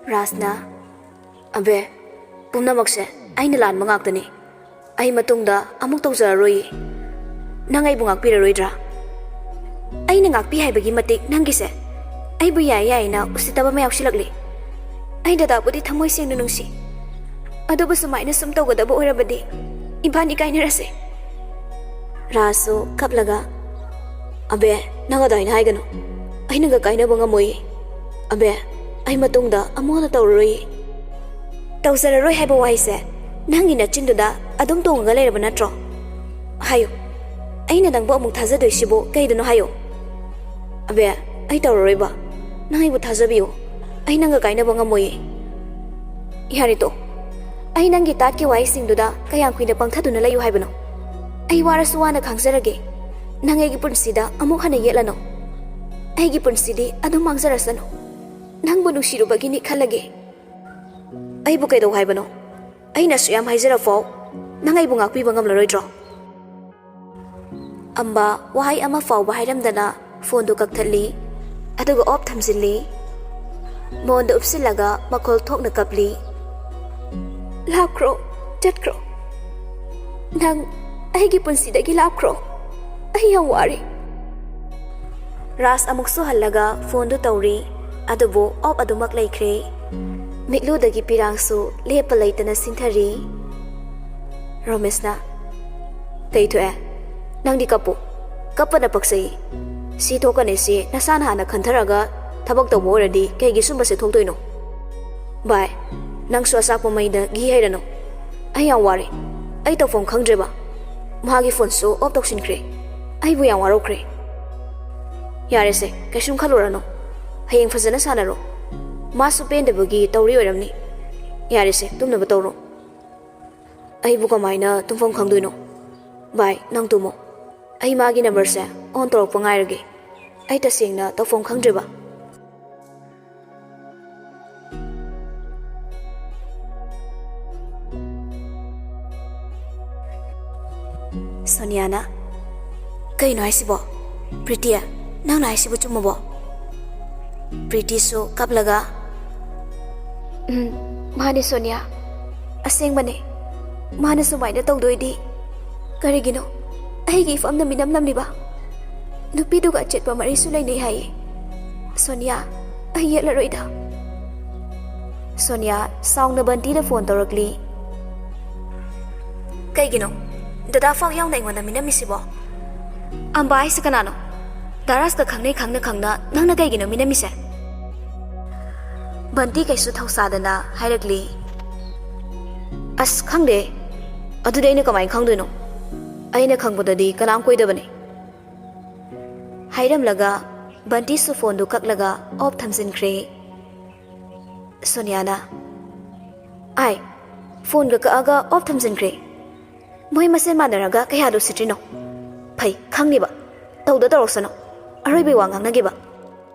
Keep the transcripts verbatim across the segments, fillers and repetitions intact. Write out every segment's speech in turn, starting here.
ꯔꯥꯖꯅ, "ꯑꯕꯦ, ꯄꯨꯝꯅꯃꯛꯁꯦ ꯑꯩꯅ ꯂꯥꯟꯕ ꯉꯥꯛꯇꯅꯤ꯫ ꯑꯩ ꯃꯇꯨꯡꯗ ꯑꯃꯨꯛ ꯇꯧꯖꯔꯔꯣꯏꯌꯦ꯫ ꯅꯪ ꯑꯩꯕꯨ ꯉꯥꯛꯄꯤꯔꯔꯣꯏꯗ꯭ꯔꯥ? ꯑꯩꯅ ꯉꯥꯛꯄꯤ ꯍꯥꯏꯕꯒꯤ ꯃꯇꯤꯛ ꯅꯪꯒꯤꯁꯦ ꯑꯩꯕꯨ ꯌꯥꯏ ꯌꯥꯏꯅ ꯎꯁꯤꯠꯇꯕ ꯑꯃ ꯌꯥꯎꯁꯤꯜꯂꯛꯂꯦ꯫ ꯑꯩ ꯗꯗꯥꯕꯨꯗꯤ ꯊꯃꯣꯏ ꯁꯦꯡꯅ ꯅꯨꯡꯁꯤ, ꯑꯗꯨꯕꯨ ꯁꯨꯃꯥꯏꯅ ꯁꯨꯝ ꯇꯧꯒꯗꯕ ꯑꯣꯏꯔꯕꯗꯤ ꯏꯕꯥꯅꯤ ꯀꯥꯏꯅꯔꯁꯦ꯫" ꯔꯥꯖꯁꯨ ꯀꯞꯂꯒ, "ꯑꯕꯦ, ꯅꯪ ꯑꯗꯨꯃꯥꯏꯅ ꯍꯥꯏꯒꯅꯨ꯫ ꯑꯩ ꯅꯪꯒ ꯀꯥꯏꯅꯕ ꯉꯝꯃꯣꯏꯌꯦ꯫ ꯑꯕꯦ, ꯑꯩ ꯃꯇꯨꯡꯗ ꯑꯃꯨꯛ ꯍꯟꯅ ꯇꯧꯔꯔꯣꯏꯌꯦ꯫" "ꯇꯧꯖꯔꯔꯣꯏ ꯍꯥꯏꯕ ꯋꯥꯍꯩꯁꯦ ꯅꯪꯒꯤ ꯅꯆꯤꯟꯗꯨꯗ ꯑꯗꯨꯝ ꯇꯣꯡꯉꯒ ꯂꯩꯔꯕ ꯅꯠꯇ꯭ꯔꯣ? ꯍꯥꯏꯌꯨ, ꯑꯩꯅ ꯅꯪꯕꯨ ꯑꯃꯨꯛ ꯊꯥꯖꯗꯣꯏꯁꯤꯕꯨ ꯀꯩꯗꯅꯣ ꯍꯥꯏꯌꯨ꯫" "ꯑꯕꯦ, ꯑꯩ ꯇꯧꯔꯔꯣꯏꯕ꯫ ꯅꯪ ꯑꯩꯕꯨ ꯊꯥꯖꯕꯤꯌꯨ꯫ ꯑꯩ ꯅꯪꯒ ꯀꯥꯏꯅꯕ ꯉꯝꯃꯣꯏꯌꯦ꯫" "ꯌꯥꯔꯦ ꯇꯣ, ꯑꯩ ꯅꯪꯒꯤ ꯇꯥꯠꯀꯤ ꯋꯥꯍꯩꯁꯤꯡꯗꯨꯗ ꯀꯌꯥꯝ ꯀꯨꯏꯅ ꯄꯪꯊꯗꯨꯅ ꯂꯩꯌꯨ ꯍꯥꯏꯕꯅꯣ? ꯑꯩ ꯋꯥꯔꯁꯨ ꯋꯥꯅ ꯈꯥꯡꯖꯔꯒꯦ꯫ ꯅꯪ ꯑꯩꯒꯤ ꯄꯨꯟꯁꯤꯗ ꯑꯃꯨꯛ ꯍꯟꯅ ꯌꯦꯠꯂꯅꯨ꯫ ꯑꯩꯒꯤ ꯄꯨꯟꯁꯤꯗꯤ ꯑꯗꯨꯝ ꯃꯥꯡꯖꯔꯁꯅꯨ꯫ ꯅꯪꯕꯨ ꯅꯨꯡꯁꯤꯔꯨꯕꯒꯤꯅꯤ ꯈꯜꯂꯒꯦ꯫" "ꯑꯩꯕꯨ ꯀꯩꯗꯧ ꯍꯥꯏꯕꯅꯣ? ꯑꯩꯅ ꯑꯁꯨꯛ ꯌꯥꯝ ꯍꯥꯏꯖꯔꯐꯥꯎ ꯅꯪ ꯑꯩꯕꯨ ꯉꯥꯛꯄꯤꯕ ꯉꯝꯂꯔꯣꯏꯗ꯭ꯔꯣ?" ꯑꯝꯕ ꯋꯥꯍꯩ ꯑꯃ ꯐꯥꯎꯕ ꯍꯥꯏꯔꯝꯗꯅ ꯐꯣꯟꯗꯨ ꯀꯛꯊꯠꯂꯤ, ꯑꯗꯨꯒ ꯑꯣꯐ ꯊꯝꯖꯤꯜꯂꯤ꯫ ꯃꯣꯟꯗ ꯎꯞꯁꯤꯜꯂꯒ ꯃꯈꯣꯜ ꯊꯣꯛꯅ ꯀꯞꯂꯤ꯫ "ꯂꯥꯛꯈ꯭ꯔꯣ, ꯆꯠꯈ꯭ꯔꯣ꯫ ꯅꯪ ꯑꯩꯒꯤ ꯄꯨꯟꯁꯤꯗꯒꯤ ꯂꯥꯞꯈ꯭ꯔꯣ꯫ ꯑꯩ ꯌꯥꯝ ꯋꯥꯔꯦ꯫" ꯔꯥꯖ ꯑꯃꯨꯛꯁꯨ ꯍꯜꯂꯒ ꯐꯣꯟꯗꯨ ꯇꯧꯔꯤ, ꯑꯗꯨꯕꯨ ꯑꯣꯐ ꯑꯗꯨꯃꯛ ꯂꯩꯈ꯭ꯔꯦ꯫ ꯃꯤꯠꯂꯨꯗꯒꯤ ꯄꯤꯔꯥꯡꯁꯨ ꯂꯦꯞꯄ ꯂꯩꯇꯅ ꯁꯤꯟꯊꯔꯤ꯫ ꯔꯣꯃꯦꯁꯅ, "ꯀꯩ ꯊꯣꯛꯑꯦ? ꯅꯪꯗꯤ ꯀꯞꯄꯨ꯫ ꯀꯞꯄꯅ ꯄꯛꯆꯩ꯫ ꯁꯤ ꯊꯣꯛꯀꯅꯤ ꯁꯤ ꯅꯁꯥꯅ ꯍꯥꯟꯅ ꯈꯟꯊꯔꯒ ꯊꯕꯛ ꯇꯧꯕ ꯑꯣꯏꯔꯗꯤ ꯀꯩꯒꯤ ꯁꯨꯝꯕꯁꯦ ꯊꯣꯛꯇꯣꯏꯅꯣ? ꯚꯥꯏ, ꯅꯪꯁꯨ ꯑꯆꯥꯛꯄ ꯃꯩꯗ ꯘꯤ ꯍꯩꯔꯅꯨ꯫ ꯑꯩ ꯌꯥꯝ ꯋꯥꯔꯦ꯫ ꯑꯩ ꯇꯧꯐꯝ ꯈꯪꯗ꯭ꯔꯦꯕ꯫ ꯃꯥꯒꯤ ꯐꯣꯟꯁꯨ ꯑꯣꯐ ꯇꯧꯁꯤꯟꯈ꯭ꯔꯦ꯫ ꯑꯩꯕꯨ ꯌꯥꯝ ꯋꯥꯔꯧꯈ꯭ꯔꯦ꯫" "ꯌꯥꯔꯦꯁꯦ, ꯀꯩꯁꯨꯝ ꯈꯜꯂꯨꯔꯅꯨ꯫ ꯍꯌꯦꯡ ꯐꯖꯅ ꯁꯥꯟꯅꯔꯣ꯫ ꯃꯥꯁꯨ ꯄꯦꯟꯗꯕꯒꯤ ꯇꯧꯔꯤ ꯑꯣꯏꯔꯝꯅꯤ꯫ ꯌꯥꯔꯦꯁꯦ, ꯇꯨꯝꯅꯕ ꯇꯧꯔꯣ꯫" "ꯑꯩꯕꯨ ꯀꯃꯥꯏꯅ ꯇꯨꯝꯐꯝ ꯈꯪꯗꯣꯏꯅꯣ? ꯚꯥꯏ, ꯅꯪ ꯇꯨꯝꯃꯣ꯫ ꯑꯩ ꯃꯥꯒꯤ ꯅꯝꯕꯔꯁꯦ ꯑꯣꯟ ꯇꯧꯔꯛꯄ ꯉꯥꯏꯔꯒꯦ꯫ ꯑꯩ ꯇꯁꯦꯡꯅ ꯇꯧꯐꯝ ꯈꯪꯗ꯭ꯔꯦꯕ꯫" ꯁꯣꯅꯤꯌꯥꯅ, "ꯀꯩꯅꯣ ꯍꯥꯏꯁꯤꯕꯣ? ꯄ꯭ꯔꯤꯇꯤ, ꯅꯪꯅ ꯍꯥꯏꯁꯤꯕꯨ ꯆꯨꯝꯃꯕꯣ?" ꯄ꯭ꯔꯤꯇꯤꯁꯨ ꯀꯞꯂꯒ, ꯎꯝ, ꯃꯥꯅꯦ ꯁꯣꯅꯤꯌꯥ, ꯑꯁꯦꯡꯕꯅꯦ꯫ ꯃꯥꯅ ꯁꯨꯃꯥꯏꯅ ꯇꯧꯗꯣꯏꯗꯤ ꯀꯔꯤꯒꯤꯅꯣ? ꯑꯩꯒꯤ ꯏꯐꯝꯅ ꯃꯤꯅꯝ ꯅꯝꯂꯤꯕ ꯅꯨꯄꯤꯗꯨꯒ ꯑꯆꯦꯠꯄ ꯃꯔꯤꯁꯨ ꯂꯩꯅꯩ ꯍꯥꯏꯌꯦ꯫ ꯁꯣꯅꯤꯌꯥ, ꯑꯩ ꯌꯦꯠꯂꯔꯣꯏꯗ꯫ ꯁꯣꯅꯤꯌꯥ ꯁꯥꯎꯅ ꯕꯟꯇꯤꯗ ꯐꯣꯟ ꯇꯧꯔꯛꯂꯤ꯫ "ꯀꯩꯒꯤꯅꯣ ꯗꯗꯥ ꯐꯥꯎ ꯌꯥꯎꯅ ꯑꯩꯉꯣꯟꯗ ꯃꯤꯅꯝꯃꯤꯁꯤꯕꯣ? ꯑꯝꯕꯥ ꯍꯥꯏꯁꯦ ꯀꯅꯥꯅꯣ? ꯗꯥꯔꯥꯖꯀ ꯈꯪꯅꯩ ꯈꯪꯅ ꯈꯪꯅ ꯅꯪꯅ ꯀꯩꯒꯤꯅꯣ ꯃꯤꯅꯝꯃꯤꯁꯦ?" ꯕꯟꯇꯤ ꯀꯩꯁꯨ ꯊꯧꯁꯥꯗꯅ ꯍꯥꯏꯔꯛꯂꯤ꯫ "ꯑꯁ, ꯈꯪꯗꯦ꯫ ꯑꯗꯨꯗꯤ ꯑꯩꯅ ꯀꯃꯥꯏꯅ ꯈꯪꯗꯣꯏꯅꯣ? ꯑꯩꯅ ꯈꯪꯕꯗꯗꯤ ꯀꯅꯥꯝ ꯀꯣꯏꯗꯕꯅꯦ꯫" ꯍꯥꯏꯔꯝꯂꯒ ꯕꯟꯇꯤꯁꯨ ꯐꯣꯟꯗꯨ ꯀꯛꯂꯒ ꯑꯣꯐ ꯊꯝꯖꯤꯟꯈ꯭ꯔꯦ꯫ ꯁꯣꯅꯤꯌꯥꯅ, "ꯑꯥꯏ, ꯐꯣꯟꯒ ꯀꯛꯑꯒ ꯑꯣꯐ ꯊꯝꯖꯤꯟꯈ꯭ꯔꯦ꯫ ꯃꯣꯏ ꯃꯁꯦꯟ ꯃꯥꯟꯅꯔꯒ ꯀꯌꯥꯗ ꯎꯁꯤꯠꯇ꯭ꯔꯤꯅꯣ? ꯐꯩ, ꯈꯪꯅꯤꯕ꯫ ꯇꯧꯗ ꯇꯧꯔꯛꯁꯅꯨ꯫ ꯑꯔꯣꯏꯕꯩ ꯋꯥ ꯉꯥꯡꯅꯒꯦꯕ꯫"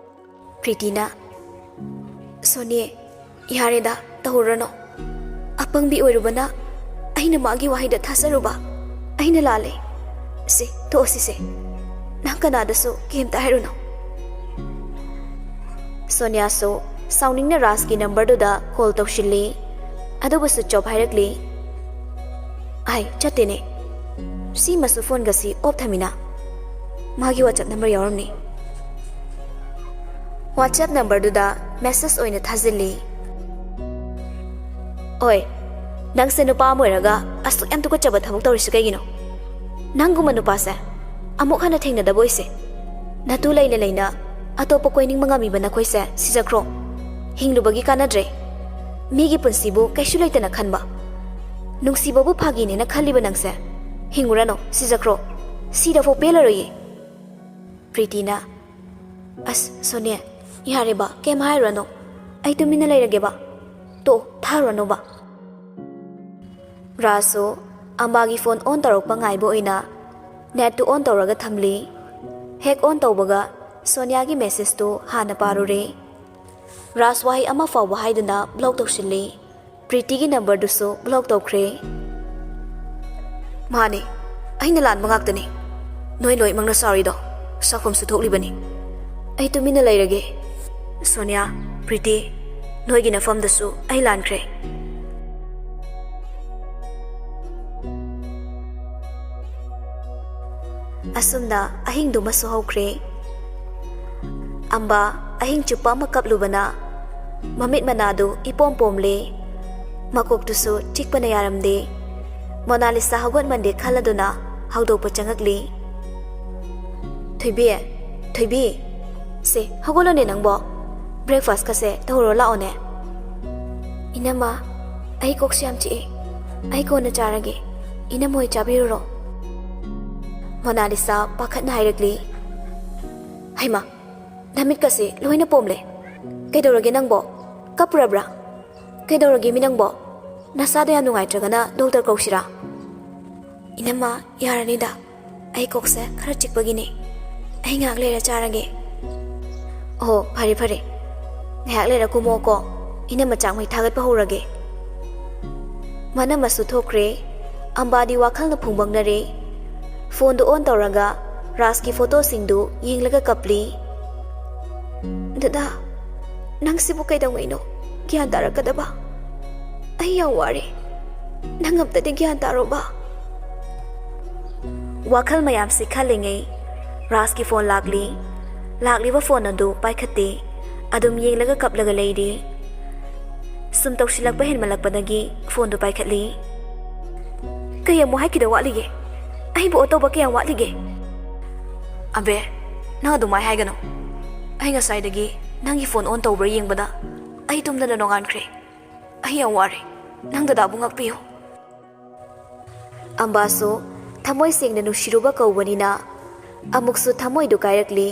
ꯄ꯭ꯔꯤꯇꯤꯅ, "ꯁꯣꯅꯤ, ꯌꯥꯔꯦꯗ, ꯇꯧꯔꯨꯔꯅꯨ꯫ ꯑꯄꯪꯕꯤ ꯑꯣꯏꯔꯨꯕꯅ ꯑꯩꯅ ꯃꯥꯒꯤ ꯋꯥꯍꯩꯗ ꯊꯥꯖꯔꯨꯕ꯫ ꯑꯩꯅ ꯂꯥꯜꯂꯦ꯫ ꯁꯦ, ꯇꯣꯛꯑꯁꯤꯁꯦ꯫ ꯅꯪ ꯀꯅꯥꯗꯁꯨ ꯀꯩꯝꯇ ꯍꯥꯏꯔꯨꯅꯨ꯫" ꯁꯣꯅꯤꯌꯥꯁꯨ ꯁꯥꯎꯅꯤꯡꯅ ꯔꯥꯖꯀꯤ ꯅꯝꯕꯔꯗꯨꯗ ꯀꯣꯜ ꯇꯧꯁꯤꯜꯂꯤ꯫ ꯑꯗꯨꯕꯨ ꯁ꯭ꯋꯤꯆ ꯑꯣꯐ ꯍꯥꯏꯔꯛꯂꯤ꯫ "ꯑꯥꯏ, ꯆꯠꯇꯦꯅꯦ꯫ ꯁꯤꯃꯁꯨ ꯐꯣꯟꯒꯁꯤ ꯑꯣꯐ ꯊꯝꯃꯤꯅ꯫ ꯃꯥꯒꯤ ꯋꯥꯆꯞ ꯅꯝꯕꯔ ꯌꯥꯎꯔꯝꯅꯤ꯫" ꯋꯥꯆꯞ ꯅꯝꯕꯔꯗꯨꯗ ꯃꯦꯁꯦꯖ ꯑꯣꯏꯅ ꯊꯥꯖꯤꯜꯂꯤ꯫ "ꯑꯣꯏ, ꯅꯪꯁꯦ ꯅꯨꯄꯥ ꯑꯃ ꯑꯣꯏꯔꯒ ꯑꯁꯨꯛ ꯌꯥꯝ ꯇꯨꯀꯠꯆꯕ ꯊꯕꯛ ꯇꯧꯔꯤꯁꯤ ꯀꯩꯒꯤꯅꯣ? ꯅꯪꯒꯨꯝꯕ ꯅꯨꯄꯥꯁꯦ ꯑꯃꯨꯛ ꯍꯟꯅ ꯊꯦꯡꯅꯗꯕ ꯑꯣꯏꯁꯦ꯫ ꯅꯇꯨ ꯂꯩꯅ ꯂꯩꯅ ꯑꯇꯣꯞꯄ ꯀꯣꯏꯅꯤꯡꯕ ꯉꯝꯃꯤꯕ ꯅꯈꯣꯏꯁꯦ ꯁꯤꯖꯈ꯭ꯔꯣ꯫ ꯍꯤꯡꯂꯨꯕꯒꯤ ꯀꯥꯟꯅꯗ꯭ꯔꯦ꯫ ꯃꯤꯒꯤ ꯄꯨꯟꯁꯤꯕꯨ ꯀꯩꯁꯨ ꯂꯩꯇꯅ ꯈꯟꯕ꯫ ꯅꯨꯡꯁꯤꯕꯕꯨ ꯐꯥꯒꯤꯅꯦꯅ ꯈꯜꯂꯤꯕ ꯅꯪꯁꯦ ꯍꯤꯡꯉꯨꯔꯅꯨ, ꯁꯤꯖꯈ꯭ꯔꯣ꯫ ꯁꯤꯗꯐꯥꯎ ꯄꯦꯜꯂꯔꯣꯏꯌꯦ꯫" ꯄ꯭ꯔꯤꯇꯤꯅ, "ꯑꯁ, ꯁꯣꯅꯤ, ꯌꯥꯔꯦꯕ, ꯀꯩꯝ ꯍꯥꯏꯔꯨꯔꯅꯨ꯫ ꯑꯩ ꯇꯨꯃꯤꯟꯅ ꯂꯩꯔꯒꯦꯕ꯫ ꯇꯣ, ꯊꯥꯔꯨꯔꯅꯨꯕ꯫" ꯔꯥꯖꯁꯨ ꯑꯝꯕꯥꯒꯤ ꯐꯣꯟ ꯑꯣꯟ ꯇꯧꯔꯛꯄ ꯉꯥꯏꯕ ꯑꯣꯏꯅ ꯅꯦꯠꯇꯨ ꯑꯣꯟ ꯇꯧꯔꯒ ꯊꯝꯂꯤ꯫ ꯍꯦꯛ ꯑꯣꯟ ꯇꯧꯕꯒ ꯁꯣꯅꯤꯌꯥꯒꯤ ꯃꯦꯁꯦꯖꯇꯨ ꯍꯥꯟꯅ ꯄꯥꯔꯨꯔꯦ꯫ ꯔꯥꯖ ꯋꯥꯍꯩ ꯑꯃ ꯐꯥꯎꯕ ꯍꯥꯏꯗꯅ ꯕ꯭ꯂꯣꯛ ꯇꯧꯁꯤꯜꯂꯤ꯫ ꯄ꯭ꯔꯤꯇꯤꯒꯤ ꯅꯝꯕꯔꯗꯨꯁꯨ ꯕ꯭ꯂꯣꯛ ꯇꯧꯈ꯭ꯔꯦ꯫ "ꯃꯥꯅꯦ, ꯑꯩꯅ ꯂꯥꯟꯕ ꯉꯥꯛꯇꯅꯦ꯫ ꯅꯣꯏ ꯂꯣꯏꯃꯛꯅ ꯁꯥꯎꯔꯤꯗꯣ ꯁꯥꯎꯐꯝꯁꯨ ꯊꯣꯛꯂꯤꯕꯅꯤ꯫ ꯑꯩ ꯇꯨꯃꯤꯟꯅ ꯂꯩꯔꯒꯦ꯫" ꯁꯣꯅꯤꯌꯥ, "ꯄ꯭ꯔꯤꯇꯤ, ꯅꯣꯏꯒꯤ ꯅꯐꯝꯗꯁꯨ ꯑꯩ ꯂꯥꯟꯈ꯭ꯔꯦ꯫ ꯑꯁꯨꯝꯅ ꯑꯍꯤꯡꯗꯨꯃꯁꯨ ꯍꯧꯈ꯭ꯔꯦ꯫ ꯑꯝꯕꯥ ꯑꯍꯤꯡ ꯆꯨꯞꯄ ꯑꯃ ꯀꯞꯂꯨꯕꯅ ꯃꯃꯤꯠ ꯃꯅꯥꯗꯨ ꯏꯄꯣꯝ ꯄꯣꯝꯂꯦ꯫ ꯃꯀꯣꯛꯇꯨꯁꯨ ꯆꯤꯛꯄꯅ ꯌꯥꯔꯝꯗꯦ꯫ ꯃꯣꯅꯥꯂꯤꯁꯥ ꯍꯧꯒꯠꯃꯟꯗꯦ ꯈꯜꯂꯗꯨꯅ ꯍꯧꯗꯣꯛꯄ ꯆꯪꯉꯛꯂꯤ꯫ "ꯊꯣꯏꯕꯤ, ꯊꯣꯏꯕꯤ, ꯁꯦ ꯍꯧꯒꯠꯂꯣꯅꯦ ꯅꯪꯕꯣ꯫ Breakfast ꯀꯁꯦ ꯇꯧꯔꯣ ꯂꯥꯛꯑꯣꯅꯦ꯫" "ꯏꯅꯝꯃ, ꯑꯩ ꯀꯣꯛꯁꯦ ꯌꯥꯝ ꯆꯤꯛꯑꯦ꯫ ꯑꯩ ꯀꯣꯟꯅ ꯆꯥꯔꯒꯦ꯫ ꯏꯅꯝꯃ ꯍꯣꯏ ꯆꯥꯕꯤꯔꯨꯔꯣ꯫" ꯃꯣꯅꯥꯂꯤꯁꯥ ꯄꯥꯈꯠꯅ ꯍꯥꯏꯔꯛꯂꯤ꯫ "ꯍꯩꯃꯥ, ꯅꯃꯤꯠꯀꯁꯦ ꯂꯣꯏꯅ ꯄꯣꯝꯂꯦ꯫ ꯀꯩꯗꯧꯔꯒꯦ ꯅꯪꯕꯣ? ꯀꯞꯄꯨꯔꯕ꯭ꯔꯥ? ꯀꯩꯗꯧꯔꯒꯦ ꯃꯤ ꯅꯪꯕꯣ? ꯅꯁꯥꯗꯣ ꯌꯥꯝ ꯅꯨꯡꯉꯥꯏꯇ꯭ꯔꯒꯅ ꯗꯣꯛꯇꯔ ꯀꯧꯁꯤꯔꯥ?" "ꯏꯅꯝꯃ, ꯌꯥꯔꯅꯤꯗ꯫ ꯑꯩ ꯀꯣꯛꯁꯦ ꯈꯔ ꯆꯤꯛꯄꯒꯤꯅꯦ꯫ ꯑꯩ ꯉꯥꯏꯍꯥꯛ ꯂꯩꯔ ꯆꯥꯔꯒꯦ꯫" "ꯑꯣ, ꯐꯔꯦ ꯐꯔꯦ꯫ ꯉꯥꯏꯍꯥꯛ ꯂꯩꯔ ꯀꯨꯝꯃꯛꯑꯣꯀꯣ꯫ ꯏꯅꯝꯃ ꯆꯥꯛ ꯃꯩ ꯊꯥꯒꯠꯄ ꯍꯧꯔꯒꯦ꯫" ꯃꯅꯝꯃꯁꯨ ꯊꯣꯛꯈ꯭ꯔꯦ꯫ ꯑꯝꯕꯥꯗꯤ ꯋꯥꯈꯜꯅ ꯐꯨꯡꯕꯪꯅꯔꯦ꯫ ꯐꯣꯟꯗꯨ on ꯇꯧꯔꯒ ꯔꯥꯖꯀꯤ ꯐꯣꯇꯣꯁꯤꯡꯗꯨ ꯌꯦꯡꯂꯒ ꯀꯞꯂꯤ꯫ "ꯗꯗꯥ, ꯅꯪꯁꯤꯕꯨ ꯀꯩꯗꯧꯉꯩꯅꯣ ꯒ꯭ꯌꯥꯟ ꯇꯥꯔꯛꯀꯗꯕ? ꯑꯩ ꯌꯥꯝ ꯋꯥꯔꯦ꯫ ꯅꯪ ꯑꯝꯇꯗꯤ ꯒ꯭ꯌꯥꯟ ꯇꯥꯔꯣꯕ꯫" ꯋꯥꯈꯜ ꯃꯌꯥꯝꯁꯤ ꯈꯜꯂꯤꯉꯩ ꯔꯥꯖꯀꯤ ꯐꯣꯟ ꯂꯥꯛꯂꯤ꯫ ꯂꯥꯛꯂꯤꯕ ꯐꯣꯟ ꯑꯗꯨ ꯄꯥꯏꯈꯠꯇꯦ꯫ ꯑꯗꯨꯝ ꯌꯦꯡꯂꯒ ꯀꯞꯂꯒ ꯂꯩꯔꯤ꯫ ꯁꯨꯝ ꯇꯧꯁꯤꯜꯂꯛꯄ ꯍꯦꯟꯃꯜꯂꯛꯄꯗꯒꯤ ꯐꯣꯟꯗꯨ ꯄꯥꯏꯈꯠꯂꯤ꯫ "ꯀꯩ ꯑꯃꯨꯛ ꯍꯥꯏꯈꯤꯗ ꯋꯥꯠꯂꯤꯒꯦ? ꯑꯩꯕꯨ on ꯇꯧꯕ ꯀꯌꯥꯝ ꯋꯥꯠꯂꯤꯒꯦ?" "ꯑꯕꯦ, ꯅꯪ ꯑꯗꯨꯃꯥꯏ ꯍꯥꯏꯒꯅꯨ꯫ ꯑꯩ ꯉꯁꯥꯏꯗꯒꯤ ꯅꯪꯒꯤ ꯐꯣꯟ on ꯇꯧꯕ꯭ꯔꯥ ꯌꯦꯡꯕꯗ ꯑꯩ ꯇꯨꯝꯗꯅ ꯅꯣꯡꯉꯥꯟꯈ꯭ꯔꯦ꯫ ꯑꯩ ꯌꯥꯝ ꯋꯥꯔꯦ꯫ ꯅꯪ ꯗꯗꯥꯕꯨ ꯉꯥꯛꯄꯤꯌꯨ꯫" ꯑꯝꯕꯥꯁꯨ ꯊꯃꯣꯏ ꯁꯦꯡꯅ ꯅꯨꯡꯁꯤꯔꯨꯕ ꯀꯧꯕꯅꯤꯅ ꯑꯃꯨꯛꯁꯨ ꯊꯃꯣꯏꯗꯨ ꯀꯥꯏꯔꯛꯂꯤ꯫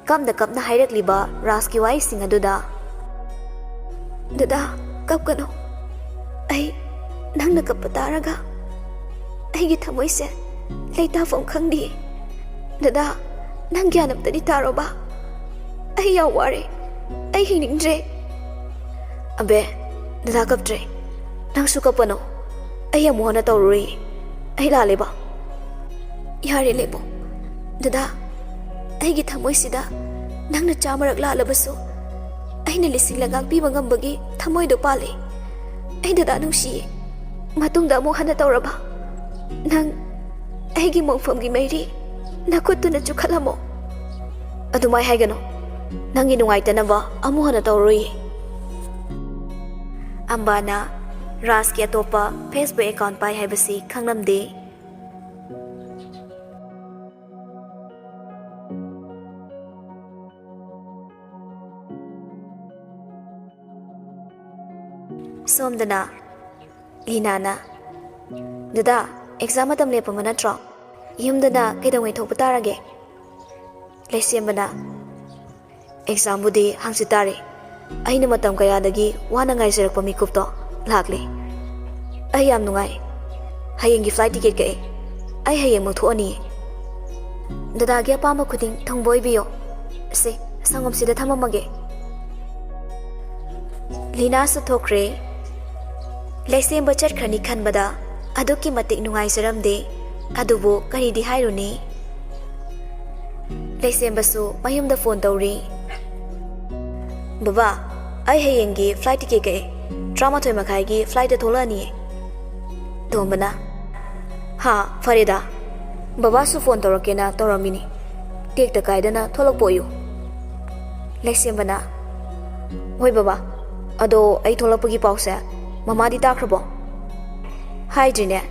ꯀꯞꯅ ꯀꯞꯅ ꯍꯥꯏꯔꯛꯂꯤꯕ ꯔꯥꯖꯀꯤ ꯋꯥꯍꯩꯁꯤꯡ ꯑꯗꯨꯗ꯫ "ꯗꯗꯥ, ꯀꯞꯀꯅꯨ꯫ ꯑꯩ ꯅꯪꯅ ꯀꯞꯄ ꯇꯥꯔꯒ ꯑꯩꯒꯤ ꯊꯃꯣꯏꯁꯦ ꯂꯩꯇꯥꯐꯝ ꯈꯪꯗꯤꯌꯦ꯫ ꯗꯗꯥ, ꯅꯪ ꯒ꯭ꯌꯥꯟ ꯑꯝꯇꯗꯤ ꯇꯥꯔꯣꯕ꯫ ꯑꯩ ꯌꯥꯝ ꯋꯥꯔꯦ꯫ ꯑꯩ ꯍꯤꯡꯅꯤꯡꯗ꯭ꯔꯦ꯫" "ꯑꯕꯦ, ꯗꯗꯥ ꯀꯞꯇ꯭ꯔꯦ꯫ ꯅꯪꯁꯨ ꯀꯞꯄꯅꯨ꯫ ꯑꯩ ꯑꯃꯨꯛ ꯍꯟꯅ ꯇꯧꯔꯔꯣꯏ꯫ ꯑꯩ ꯂꯥꯜꯂꯦꯕ꯫" "ꯌꯥꯔꯦ ꯂꯦꯞꯄꯣ꯫ ꯗꯗꯥ, ꯑꯩꯒꯤ ꯊꯃꯣꯏꯁꯤꯗ ꯅꯪꯅ ꯆꯥꯝꯃꯔꯛ ꯂꯥꯜꯂꯕꯁꯨ ꯑꯩꯅ ꯂꯤꯁꯤꯡꯂꯛ ꯉꯥꯛꯄꯤꯕ ꯉꯝꯕꯒꯤ ꯊꯃꯣꯏꯗꯣ ꯄꯥꯜꯂꯦ꯫ ꯑꯩ ꯗꯗꯥ ꯅꯨꯡꯁꯤꯌꯦ꯫ ꯃꯇꯨꯡꯗ ꯑꯃꯨꯛ ꯍꯟꯅ ꯇꯧꯔꯕ, ꯅꯪ ꯑꯩꯒꯤ ꯃꯣꯡꯐꯝꯒꯤ ꯃꯩꯔꯤ ꯅꯈꯨꯠꯇꯨꯅ ꯆꯨꯈꯠꯂꯝꯃꯣ꯫ ꯑꯗꯨꯃꯥꯏ ꯍꯥꯏꯒꯅꯨ꯫ ꯅꯪꯒꯤ ꯅꯨꯡꯉꯥꯏꯇꯅꯕ ꯑꯃꯨꯛ ꯍꯟꯅ ꯇꯧꯔꯣꯏꯌꯦ꯫ ꯑꯝꯕꯥꯅ ꯔꯥꯖꯀꯤ ꯑꯇꯣꯞꯄ Facebook account ꯄꯥꯏ ꯍꯥꯏꯕꯁꯤ ꯈꯪꯂꯝꯗꯦ꯫ ꯁꯣꯝꯗꯅ ꯂꯤꯅꯥꯅ, "ꯗꯗꯥ, exam ꯃꯇꯝ ꯂꯦꯞꯄꯕ ꯅꯠꯇ꯭ꯔꯣ? ꯌꯨꯝꯗꯅ ꯀꯩꯗꯧꯉꯩ ꯊꯣꯛꯄ ꯇꯥꯔꯒꯦ?" ꯂꯩꯁꯦꯝꯕꯅ, "Examꯕꯨꯗꯤ ꯍꯪꯆꯤꯠ ꯇꯥꯔꯦ꯫ ꯑꯩꯅ ꯃꯇꯝ ꯀꯌꯥꯗꯒꯤ ꯋꯥꯅ ꯉꯥꯏꯖꯔꯛꯄ ꯃꯤꯀꯨꯞꯇꯣ ꯂꯥꯛꯂꯦ꯫ ꯑꯩ ꯌꯥꯝ ꯅꯨꯡꯉꯥꯏ꯫ ꯍꯌꯦꯡꯒꯤ flight ticket ꯀꯛꯑꯦ꯫ ꯑꯩ ꯍꯌꯦꯡꯃꯛ ꯊꯣꯛꯑꯅꯤꯌꯦ꯫ ꯗꯗꯥꯒꯤ ꯑꯄꯥꯝꯕ ꯈꯨꯗꯤꯡ ꯊꯨꯡꯕ ꯑꯣꯏꯕꯤꯌꯣ꯫ ꯁꯦ, ꯁꯪꯒꯣꯝꯁꯤꯗ ꯊꯝꯃꯝꯃꯒꯦ꯫" ꯂꯤꯅꯥꯁꯨ ꯊꯣꯛꯈ꯭ꯔꯦ꯫ ꯂꯩꯁꯦꯝꯕ ꯆꯠꯈ꯭ꯔꯅꯤ ꯈꯟꯕꯗ ꯑꯗꯨꯛꯀꯤ ꯃꯇꯤꯛ ꯅꯨꯡꯉꯥꯏꯖꯔꯝꯗꯦ꯫ ꯑꯗꯨꯕꯨ ꯀꯔꯤꯗꯤ ꯍꯥꯏꯔꯨꯅꯤ? ꯂꯩꯁꯦꯝꯕꯁꯨ ꯃꯌꯨꯝꯗ phone ꯇꯧꯔꯤ꯫ "ꯕꯕꯥ, ꯑꯩ ꯍꯌꯦꯡꯒꯤ flight ticket ꯀꯛꯑꯦ꯫ ꯇꯔꯥꯃꯥꯊꯣꯏ ꯃꯈꯥꯏꯒꯤ flightꯇ ꯊꯣꯛꯂꯛꯑꯅꯤꯌꯦ꯫" ꯇꯣꯝꯕꯅ, "ꯍꯥ, ꯐꯔꯦꯗ꯫ ꯕꯕꯥꯁꯨ phone ꯇꯧꯔꯛꯀꯦꯅ ꯇꯧꯔꯝꯃꯤꯅꯤ꯫ ꯇꯦꯛꯇ ꯀꯥꯏꯗꯅ ꯊꯣꯛꯂꯛꯄ ꯑꯣꯏꯌꯨ꯫" ꯂꯩꯁꯦꯝꯕꯅ, "ꯍꯣꯏ ꯕꯕꯥ, ꯑꯗꯣ ꯑꯩ ꯊꯣꯛꯂꯛꯄꯒꯤ ꯄꯥꯎꯁꯦ ꯃꯃꯥꯗꯤ ꯇꯥꯈ꯭ꯔꯕꯣ?" "ꯍꯥꯏꯗ꯭ꯔꯤꯅꯦ꯫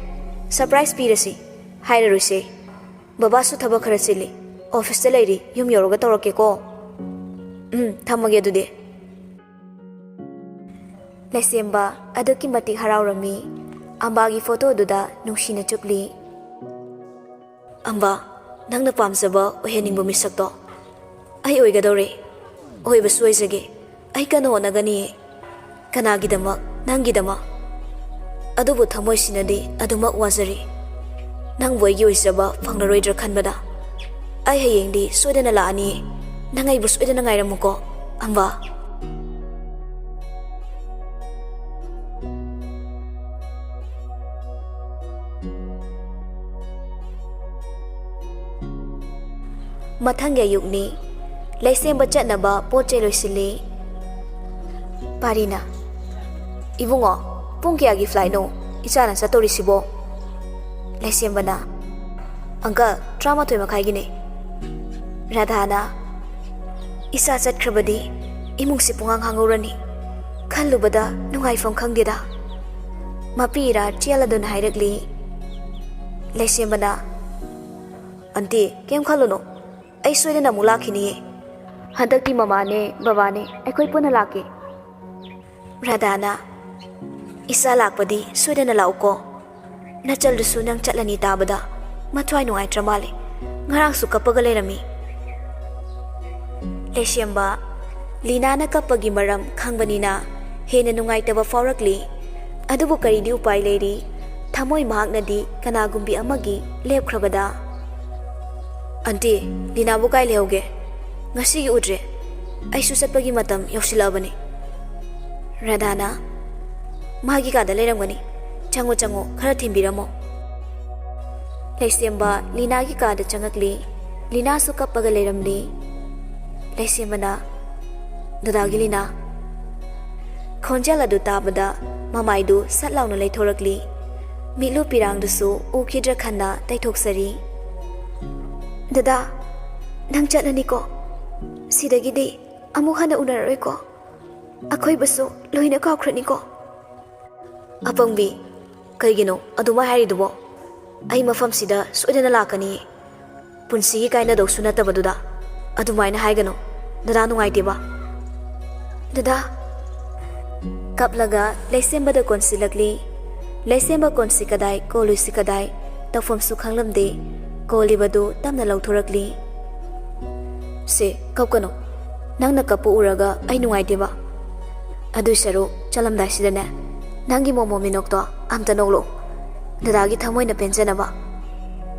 Surprise ꯄꯤꯔꯁꯤ꯫ ꯍꯥꯏꯔꯔꯣꯏꯁꯦ꯫ ꯕꯕꯥꯁꯨ ꯊꯕꯛ ꯈꯔ ꯆꯤꯜꯂꯤ꯫ Officeꯇ ꯂꯩꯔꯤ꯫ ꯌꯨꯝ ꯌꯧꯔꯒ ꯇꯧꯔꯛꯀꯦꯀꯣ꯫" "ꯎꯝ, ꯊꯝꯃꯒꯦ ꯑꯗꯨꯗꯤ꯫" ꯂꯩꯁꯦꯝꯕ ꯑꯗꯨꯛꯀꯤ ꯃꯇꯤꯛ ꯍꯔꯥꯎꯔꯝꯃꯤ꯫ ꯑꯝꯕꯥꯒꯤ photoꯗꯨꯗ ꯅꯨꯡꯁꯤꯅ ꯆꯨꯞꯂꯤ꯫ "ꯑꯝꯕꯥ, ꯅꯪꯅ ꯄꯥꯝꯖꯕ ꯑꯣꯏꯍꯟꯅꯤꯡꯕ ꯃꯤꯁꯛꯇꯣ ꯑꯩ ꯑꯣꯏꯒꯗꯧꯔꯦ꯫ ꯑꯣꯏꯕꯁꯨ ꯑꯣꯏꯖꯒꯦ꯫ ꯑꯩ ꯀꯟꯅ ꯍꯣꯠꯅꯒꯅꯤꯌꯦ꯫" "ꯀꯅꯥꯒꯤꯗꯃꯛ? ꯅꯪꯒꯤꯗꯃꯛ? ꯑꯗꯨꯕꯨ ꯊꯃꯣꯏꯁꯤꯅꯗꯤ ꯑꯗꯨꯃꯛ ꯋꯥꯖꯔꯤ꯫ ꯅꯪꯕꯨ ꯑꯩꯒꯤ ꯑꯣꯏꯖꯕ ꯐꯪꯂꯔꯣꯏꯗ꯭ꯔꯥ ꯈꯟꯕꯗ꯫ ꯑꯩ ꯍꯌꯦꯡꯗꯤ ꯁꯣꯏꯗꯅ ꯂꯥꯛꯑꯅꯤꯌꯦ꯫ ꯅꯪ ꯑꯩꯕꯨ ꯁꯣꯏꯗꯅ ꯉꯥꯏꯔꯝꯃꯨꯀꯣ, ꯑꯝꯕꯥ꯫" ꯃꯊꯪꯒꯤ ꯑꯌꯨꯛꯅꯤ꯫ ꯂꯩꯁꯦꯝꯕ ꯆꯠꯅꯕ ꯄꯣꯠ ꯆꯩ ꯂꯣꯏꯁꯤꯜꯂꯤ꯫ ꯑꯥꯔꯤꯅ, "ꯏꯕꯨꯡꯉꯣ, ꯄꯨꯡ ꯀꯌꯥꯒꯤ flightꯅꯣ ꯏꯆꯥꯅ ꯆꯠꯇꯧꯔꯤꯁꯤꯕꯣ?" ꯂꯩꯁꯦꯝꯕꯅ, "ꯑꯪꯀꯜ, ꯇꯔꯥꯃꯥꯊꯣꯏ ꯃꯈꯥꯏꯒꯤꯅꯦ꯫" ꯔꯥꯙꯥꯅ, "ꯏꯆꯥ ꯆꯠꯈ꯭ꯔꯕꯗꯤ ꯏꯃꯨꯡꯁꯤ ꯄꯨꯡꯍꯥꯡ ꯍꯥꯡꯍꯧꯔꯅꯤ꯫ ꯈꯜꯂꯨꯕꯗ ꯅꯨꯡꯉꯥꯏꯐꯝ ꯈꯪꯗꯦꯗ꯫" ꯃꯄꯤ ꯏꯔꯥ ꯆꯦꯜꯂꯗꯨꯅ ꯍꯥꯏꯔꯛꯂꯤ꯫ ꯂꯩꯁꯦꯝꯕꯅ, "ꯑꯟꯇꯤ, ꯀꯩꯝ ꯈꯜꯂꯨꯅꯨ꯫ ꯑꯩ ꯁꯣꯏꯗꯅ ꯑꯃꯨꯛ ꯂꯥꯛꯈꯤꯅꯤꯌꯦ꯫ ꯍꯟꯗꯛꯇꯤ ꯃꯃꯥꯅꯦ, ꯕꯕꯥꯅꯦ, ꯑꯩꯈꯣꯏ ꯄꯨꯟꯅ ꯂꯥꯛꯀꯦ꯫" ꯔꯥꯙꯥꯅ, "ꯏꯆꯥ ꯂꯥꯛꯄꯗꯤ ꯁꯣꯏꯗꯅ ꯂꯥꯛꯎꯀꯣ꯫ ꯅꯆꯜꯗꯨꯁꯨ ꯅꯪ ꯆꯠꯂꯅꯤ ꯇꯥꯕꯗ ꯃꯊ꯭ꯋꯥꯏ ꯅꯨꯡꯉꯥꯏꯇ꯭ꯔ ꯃꯥꯜꯂꯦ꯫ ꯉꯔꯥꯡꯁꯨ ꯀꯞꯄꯒ ꯂꯩꯔꯝꯃꯤ꯫" ꯂꯩꯁꯦꯝꯕ, ꯂꯤꯅꯥꯅ ꯀꯞꯄꯒꯤ ꯃꯔꯝ ꯈꯪꯕꯅꯤꯅ ꯍꯦꯟꯅ ꯅꯨꯡꯉꯥꯏꯇꯕ ꯐꯥꯎꯔꯛꯂꯤ꯫ ꯑꯗꯨꯕꯨ ꯀꯔꯤꯗꯤ ꯎꯄꯥꯏ ꯂꯩꯔꯤ? ꯊꯃꯣꯏ ꯃꯍꯥꯛꯅꯗꯤ ꯀꯅꯥꯒꯨꯝꯕꯤ ꯑꯃꯒꯤ ꯂꯦꯞꯈ꯭ꯔꯕꯗ꯫ "ꯑꯟꯇꯤ, ꯂꯤꯅꯥꯕꯨ ꯀꯥꯏ ꯂꯩꯍꯧꯒꯦ? ꯉꯁꯤꯒꯤ ꯎꯗ꯭ꯔꯦ꯫ ꯑꯩꯁꯨ ꯆꯠꯄꯒꯤ ꯃꯇꯝ ꯌꯧꯁꯤꯜꯂꯛꯑꯕꯅꯤ꯫" ꯔꯥꯙꯥꯅ, "ꯃꯥꯒꯤ ꯀꯥꯗ ꯂꯩꯔꯝꯒꯅꯤ꯫ ꯆꯪꯉꯣ, ꯆꯪꯉꯣ, ꯈꯔ ꯊꯤꯟꯕꯤꯔꯝꯃꯣ꯫" ꯂꯩꯁꯦꯝꯕ ꯂꯤꯅꯥꯒꯤ ꯀꯥꯗ ꯆꯪꯉꯛꯂꯤ꯫ ꯂꯤꯅꯥꯁꯨ ꯀꯞꯄꯒ ꯂꯩꯔꯝꯂꯤ꯫ ꯂꯩꯁꯦꯝꯕꯅ, "ꯗꯗꯥꯒꯤ ꯂꯤꯅꯥ꯫" ꯈꯣꯟꯖꯦꯜ ꯑꯗꯨ ꯇꯥꯕꯗ ꯃꯃꯥꯏꯗꯨ ꯁꯠ ꯂꯥꯎꯅ ꯂꯩꯊꯣꯔꯛꯂꯤ꯫ ꯃꯤꯠꯂꯨ ꯄꯤꯔꯥꯡꯗꯨꯁꯨ ꯎꯈꯤꯗ꯭ꯔ ꯈꯟꯅ ꯇꯩꯊꯣꯛꯆꯔꯤ꯫ "ꯗꯗꯥ, ꯅꯪ ꯆꯠꯂꯅꯤꯀꯣ? ꯁꯤꯗꯒꯤꯗꯤ ꯑꯃꯨꯛ ꯍꯟꯅ ꯎꯅꯔꯔꯣꯏꯀꯣ? ꯑꯩꯈꯣꯏꯕꯨꯁꯨ ꯂꯣꯏꯅ ꯀꯥꯎꯈ꯭ꯔꯅꯤꯀꯣ?" "ꯑꯄꯪꯕꯤ, ꯀꯩꯒꯤꯅꯣ ꯑꯗꯨꯃꯥꯏ ꯍꯥꯏꯔꯤꯗꯨꯕꯣ? ꯑꯩ ꯃꯐꯝꯁꯤꯗ ꯁꯣꯏꯗꯅ ꯂꯥꯛꯀꯅꯤ꯫ ꯄꯨꯟꯁꯤꯒꯤ ꯀꯥꯏꯅꯗꯧꯁꯨ ꯅꯠꯇꯕꯗꯨꯗ ꯑꯗꯨꯃꯥꯏꯅ ꯍꯥꯏꯒꯅꯨ꯫ ꯗꯗꯥ ꯅꯨꯡꯉꯥꯏꯇꯦꯕ꯫" "ꯗꯗꯥ꯫" ꯀꯞꯂꯒ ꯂꯩꯁꯦꯝꯕꯗ ꯀꯣꯟꯁꯤꯜꯂꯛꯂꯤ꯫ ꯂꯩꯁꯦꯝꯕ ꯀꯣꯟꯁꯤ ꯀꯗꯥꯏ, ꯀꯣꯜꯂꯨꯏꯁꯤ ꯀꯗꯥꯏ, ꯇꯧꯐꯝꯁꯨ ꯈꯪꯂꯝꯗꯦ꯫ ꯀꯣꯜꯂꯤꯕꯗꯨ ꯇꯞꯅ ꯂꯧꯊꯣꯔꯛꯂꯤ꯫ "ꯁꯦ, ꯀꯞꯀꯅꯨ꯫ ꯅꯪꯅ ꯀꯞꯄ ꯎꯔꯒ ꯑꯩ ꯅꯨꯡꯉꯥꯏꯇꯦꯕ꯫ ꯑꯗꯨꯏ ꯁꯔꯨꯛ ꯆꯠꯂꯝꯗꯥꯏꯁꯤꯗꯅꯦ, ꯅꯪꯒꯤ ꯃꯣꯃꯣ ꯃꯤꯅꯣꯛꯇꯣ ꯑꯝꯇ ꯅꯣꯛꯂꯛꯑꯣ꯫ ꯗꯗꯥꯒꯤ ꯊꯃꯣꯏꯅ ꯄꯦꯟꯖꯅꯕ꯫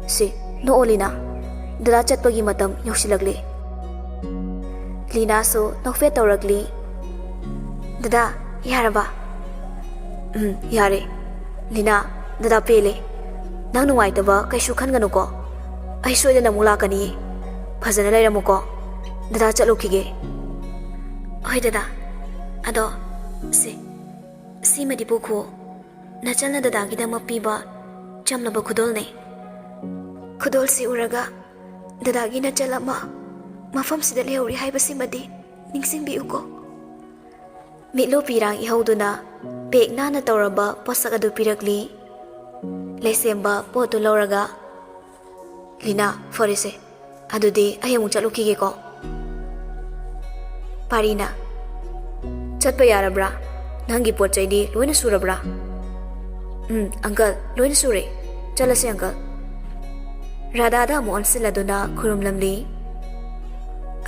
ꯁꯤ, ꯅꯣꯛꯑꯣ ꯂꯤꯅꯥ꯫ ꯗꯗꯥ ꯆꯠꯄꯒꯤ ꯃꯇꯝ ꯌꯧꯁꯤꯜꯂꯛꯂꯦ꯫" ꯂꯤꯅꯥꯁꯨ ꯅꯣꯛꯐꯦꯠ ꯇꯧꯔꯛꯂꯤ꯫ "ꯗꯗꯥ, ꯌꯥꯔꯕ?" "ꯎꯝ, ꯌꯥꯔꯦ꯫ ꯂꯤꯅꯥ, ꯗꯗꯥ ꯄꯦꯜꯂꯦ꯫ ꯅꯪ ꯅꯨꯡꯉꯥꯏꯇꯕ ꯀꯩꯁꯨ ꯈꯟꯒꯅꯨꯀꯣ꯫ ꯑꯩ ꯁꯣꯏꯗꯅ ꯑꯃꯨꯛ ꯂꯥꯛꯀꯅꯤꯌꯦ꯫ ꯐꯖꯅ ꯂꯩꯔꯝꯃꯨꯀꯣ꯫ ꯗꯗꯥ ꯆꯠꯂꯨꯈꯤꯒꯦ꯫" "ꯍꯣꯏ ꯗꯗꯥ꯫ ꯑꯗꯣ ꯁꯦ, ꯁꯤꯃꯗꯤ ꯄꯨꯈꯣ꯫ ꯅꯆꯜꯅ ꯗꯗꯥꯒꯤꯗꯃꯛ ꯄꯤꯕ ꯆꯝꯂꯕ ꯈꯨꯗꯣꯜꯅꯦ꯫ ꯈꯨꯗꯣꯜꯁꯤ ꯎꯔꯒ ꯗꯗꯥꯒꯤ ꯅꯆꯜ ꯑꯃ ꯃꯐꯝꯁꯤꯗ ꯂꯩꯍꯧꯔꯤ ꯍꯥꯏꯕꯁꯤꯃꯗꯤ ꯅꯤꯡꯁꯤꯡꯕꯤꯌꯨꯀꯣ꯫ ꯃꯤꯠꯂꯨ ꯄꯤꯔꯥꯡ ꯏꯍꯧꯗꯨꯅ ꯄꯦꯛ ꯅꯥꯟꯅ ꯇꯧꯔꯕ ꯄꯣꯠꯁꯛ ꯑꯗꯨ ꯄꯤꯔꯛꯂꯤ꯫ ꯂꯩꯁꯦꯝꯕ ꯄꯣꯠꯇꯨ ꯂꯧꯔꯒ, "ꯂꯤꯅꯥ, ꯐꯔꯦꯁꯦ, ꯑꯗꯨꯗꯤ ꯑꯩ ꯑꯃꯨꯛ ꯆꯠꯂꯨꯈꯤꯒꯦꯀꯣ꯫" ꯄꯥꯔꯤꯅ, "ꯆꯠꯄ ꯌꯥꯔꯕ꯭ꯔꯥ? ꯅꯪꯒꯤ ꯄꯣꯠ ꯆꯩꯗꯤ ꯂꯣꯏꯅ ꯁꯨꯔꯕ꯭ꯔꯥ?" "ꯎꯝ, ꯑꯪꯀꯜ, ꯂꯣꯏꯅ ꯁꯨꯔꯦ꯫ ꯆꯠꯂꯁꯦ, ꯑꯪꯀꯜ꯫" ꯔꯥꯙꯥꯗ ꯑꯃꯨꯛ ꯑꯣꯟꯁꯤꯜꯂꯗꯨꯅ ꯈꯨꯔꯨꯝꯂꯝꯂꯤ꯫